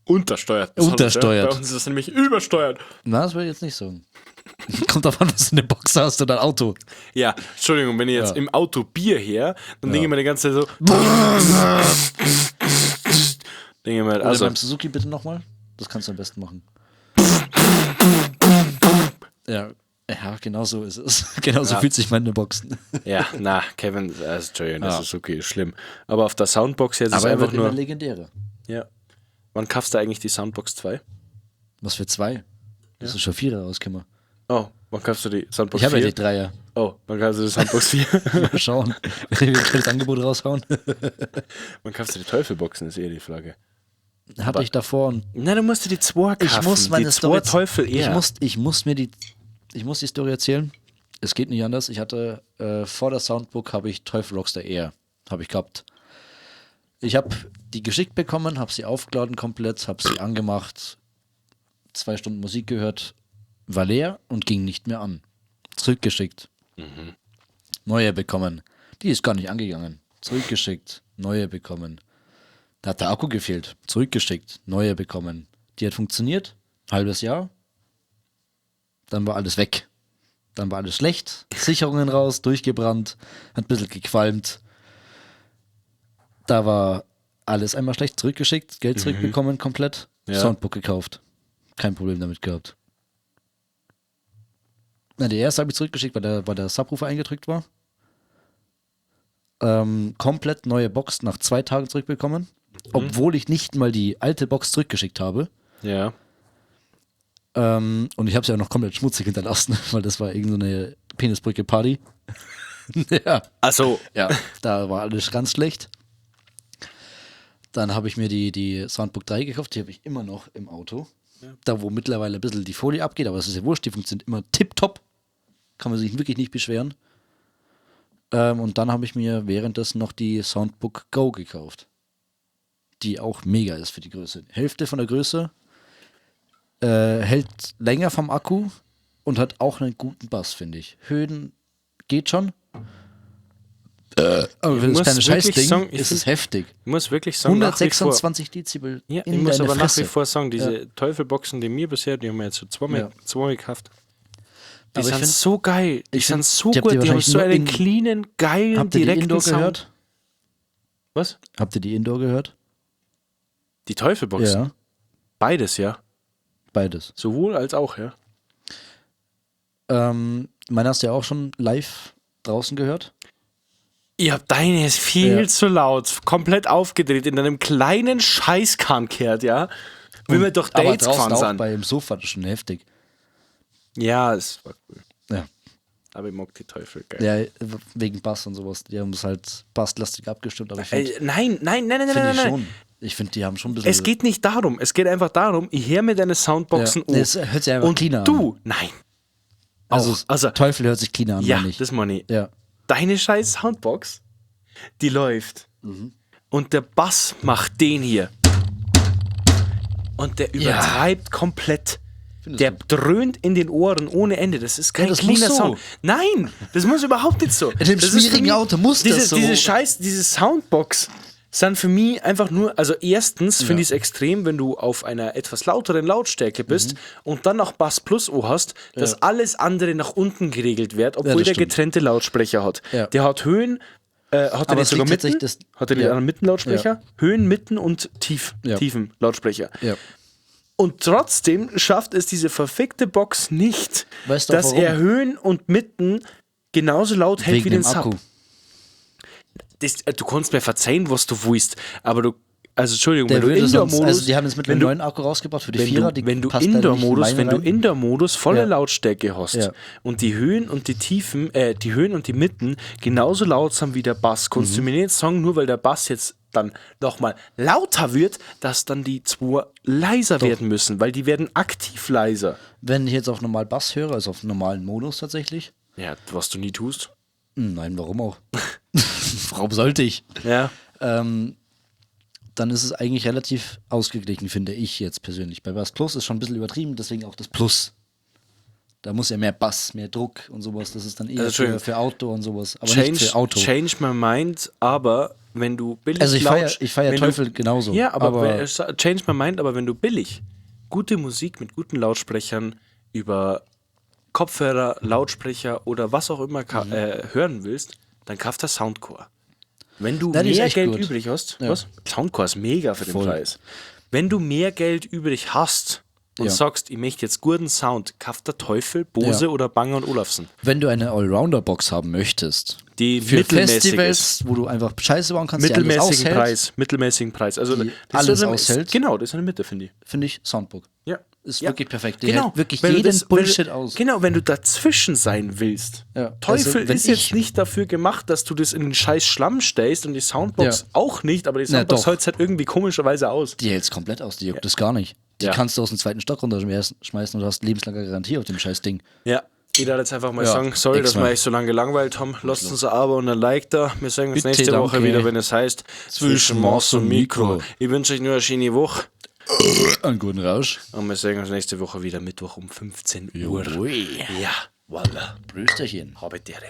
Untersteuert. Das hat- Untersteuert. Bei uns ist das nämlich übersteuert. Na, das würde ich jetzt nicht sagen. Kommt davon, an, was du in der Box hast oder ein Auto. Ja, Entschuldigung, wenn ich jetzt Ja. im Auto Bier her, dann denke ich mir die ganze Zeit so. Denke ich mir, Oder also, beim Suzuki bitte nochmal. Das kannst du am besten machen. Ja, ja, genau so ist es. Genau so fühlt sich meine Boxen. ja, na, Kevin, also, Entschuldigung, das Ja. ist okay, ist schlimm. Aber auf der Soundbox jetzt ist Aber er einfach wird immer nur. legendärer. Ja. Wann kaufst du eigentlich die Soundbox 2? Was für zwei? Das ist schon Vierer rausgekommen. Oh, wann kaufst du die Soundbox Ich habe 4? ja die Dreier. Oh, wann kaufst du die Soundbox 4? Mal schauen, wenn wir ein kleines Angebot raushauen. Wann kaufst du die Teufelboxen, ist eher die Frage. Hatte ich davor und Nein, du musst dir die 2 kaufen. ich muss meine die Story zwei Teufel eher. Ich muss die Story erzählen. Es geht nicht anders. Ich hatte vor der Soundbook habe ich Teufel Rockstar Air habe ich gehabt. Ich habe die geschickt bekommen, habe sie aufgeladen komplett, habe sie angemacht, 2 Stunden Musik gehört, war leer und ging nicht mehr an. Zurückgeschickt. Neue bekommen. Die ist gar nicht angegangen. Zurückgeschickt. Neue bekommen. Da hat der Akku gefehlt. Zurückgeschickt. Neue bekommen. Die hat funktioniert. Halbes Jahr. Dann war alles weg. Dann war alles schlecht. Sicherungen raus, durchgebrannt, hat ein bisschen gequalmt. Da war alles einmal schlecht. Zurückgeschickt, Geld zurückbekommen komplett. Ja. Soundbook gekauft. Kein Problem damit gehabt. Na, die erste habe ich zurückgeschickt, weil der Subwoofer eingedrückt war. Komplett neue Box nach 2 Tagen zurückbekommen. Obwohl ich nicht mal die alte Box zurückgeschickt habe. Ja. Und ich habe sie auch noch komplett schmutzig hinterlassen, weil das war irgend so eine Penisbrücke-Party. Ja. Also, Ja, da war alles ganz schlecht. Dann habe ich mir die Soundbook 3 gekauft, die habe ich immer noch im Auto. Da, wo mittlerweile ein bisschen die Folie abgeht, aber es ist ja wurscht, die funktioniert immer tipptopp. Kann man sich wirklich nicht beschweren. Und dann habe ich mir währenddessen noch die Soundbook Go gekauft. Die auch mega ist für die Größe. Hälfte von der Größe, hält länger vom Akku und hat auch einen guten Bass, finde ich. Höhen geht schon. Aber für das muss kleine wirklich Scheißding sagen, ich ist es find- heftig. ich muss wirklich sagen, nach wie vor, 126 Dezibel ja, in ich muss deine aber nach Fresse. wie vor sagen, diese Teufelboxen, die mir bisher, die haben wir jetzt schon zweimal gekauft, die Aber ich sind find- so geil, die ich sind find, so die habt gut, ihr die haben wahrscheinlich so nur einen in- cleanen, geilen, Habt ihr die direkten Indoor Sound. gehört? Was? Habt ihr die Indoor gehört? Die Teufelboxen? Ja, Beides, ja. beides. Sowohl als auch, ja. Meine hast du ja auch schon live draußen gehört. Ich hab deine ist viel Ja. zu laut, komplett aufgedreht, in einem kleinen Scheißkahn kehrt, ja. Wie wir durch Aber Dates draußen gefahren auch sind. bei dem Sofa, das ist schon heftig. Ja, es war cool. Ja. Aber ich mag die Teufel, geil. Ja, wegen Bass und sowas. Die haben es halt basslastig abgestimmt, aber ich finde Nein, nein, nein, nein, find nein, ich nein. schon. Ich finde, die haben schon ein bisschen. Es geht nicht darum. Es geht einfach darum, ich höre mir deine Soundboxen Ja. an. Es hört sich einfach und cleaner an. du, nein. also, auch. Also- Teufel hört sich cleaner an, Ja, meine ich. das meine ich. Ja. Deine scheiß Soundbox, die läuft. Mhm. Und der Bass macht den hier. Und der übertreibt komplett. Findest Der du? dröhnt in den Ohren ohne Ende. Das ist kein Ja, das muss cleaner so. Sound. Nein, das muss überhaupt nicht so. In dem Das ist für schwierigen mich- Auto muss das diese, so. Diese scheiß, diese Soundbox sind für mich einfach nur, also erstens finde ich es extrem, wenn du auf einer etwas lauteren Lautstärke bist und dann noch Bass Plus O hast, dass alles andere nach unten geregelt wird, obwohl das der stimmt. getrennte Lautsprecher hat. Ja. Der hat Höhen, hat er Aber nicht es sogar liegt mitten? tatsächlich das- Hat er nicht ja. einen Mittenlautsprecher? Höhen, Mitten und Tief, Ja. tiefen Lautsprecher. Ja. Und trotzdem schafft es diese verfickte Box nicht, Weißt du auch dass warum? er Höhen und Mitten genauso laut hält Wegen wie den dem Sub. Akku. Das, du kannst mir verzeihen, was du willst, aber du, also Entschuldigung, Der wenn du würde sonst, Indoor-Modus, also die haben jetzt mit wenn einem du, neuen Akku rausgebracht für die wenn Vierer, du, die wenn du passt leider nicht in Indoor-Modus, meine wenn du rein. Indoor-Modus volle Ja. Lautstärke hast Ja. und die Höhen und die Tiefen, die Höhen und die Mitten genauso laut sind wie der Bass, kannst Mhm. du mir nicht sagen, nur weil der Bass jetzt dann nochmal lauter wird, dass dann die zwei leiser werden müssen, weil die werden aktiv leiser. Wenn ich jetzt auf normal Bass höre, also auf normalen Modus tatsächlich. Ja, was du nie tust. Nein, warum auch? Warum sollte ich? Ja. Dann ist es eigentlich relativ ausgeglichen, finde ich jetzt persönlich. Bei Bass Plus ist schon ein bisschen übertrieben, deswegen auch das Plus. Da muss ja mehr Bass, mehr Druck und sowas. Das ist dann eher Also, Entschuldigung. für Outdoor und sowas, aber Change, nicht für Auto. change my mind, aber wenn du billig Also ich laut- feier wenn Teufel genauso, Ja, aber, aber- change my mind, aber wenn du billig gute Musik mit guten Lautsprechern über Kopfhörer, Lautsprecher oder was auch immer Mhm. hören willst, dann kauf das Soundcore. Wenn du Ja, die ist mehr echt Geld gut. übrig hast, Ja. was? Soundcore ist mega für den Voll. Preis. Wenn du mehr Geld übrig hast und Ja. sagst, ich möchte jetzt guten Sound, kauf der Teufel, Bose Ja. oder Bang und Olufsen. Wenn du eine Allrounder-Box haben möchtest, Die für mittelmäßig Festivals, wo du einfach Scheiße bauen kannst, die alles Mittelmäßigen aushält, Preis, mittelmäßigen Preis. Also Die das ist alles so eine- aushält. Genau, das ist eine Mitte, finde ich. finde ich Soundbook. Ja. Ist ja. wirklich perfekt. Die Genau. hält wirklich Wenn du jeden das- wenn Bullshit du, aus. Genau, wenn du dazwischen sein willst. Ja. Teufel Also, wenn ist jetzt ich- nicht dafür gemacht, dass du das in den scheiß Schlamm stellst und die Soundbox Ja. auch nicht, aber die Na, Soundbox doch. hält halt irgendwie komischerweise aus. Die hält's komplett aus, die juckt das gar nicht. Die Ja. kannst du aus dem zweiten Stock runterschmeißen und du hast lebenslange Garantie auf dem scheiß Ding. Ja. Ich darf jetzt einfach mal Ja, sagen, sorry, dass wir X-Men. euch so lange gelangweilt haben. Lasst uns ein Abo und ein Like da. Wir sehen uns Bitte, nächste Woche danke. wieder, wenn es heißt Zwischen Maus und Mikro. Ich wünsche euch nur eine schöne Woche. Einen guten Rausch. Und wir sehen uns nächste Woche wieder Mittwoch um 15 Uhr. Ui. Ja, voila. Prösterchen. Habe die Ehre.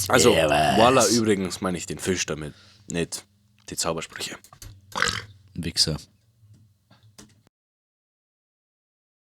Also, Servus. voila, übrigens meine ich den Fisch damit, nicht die Zaubersprüche. Wichser.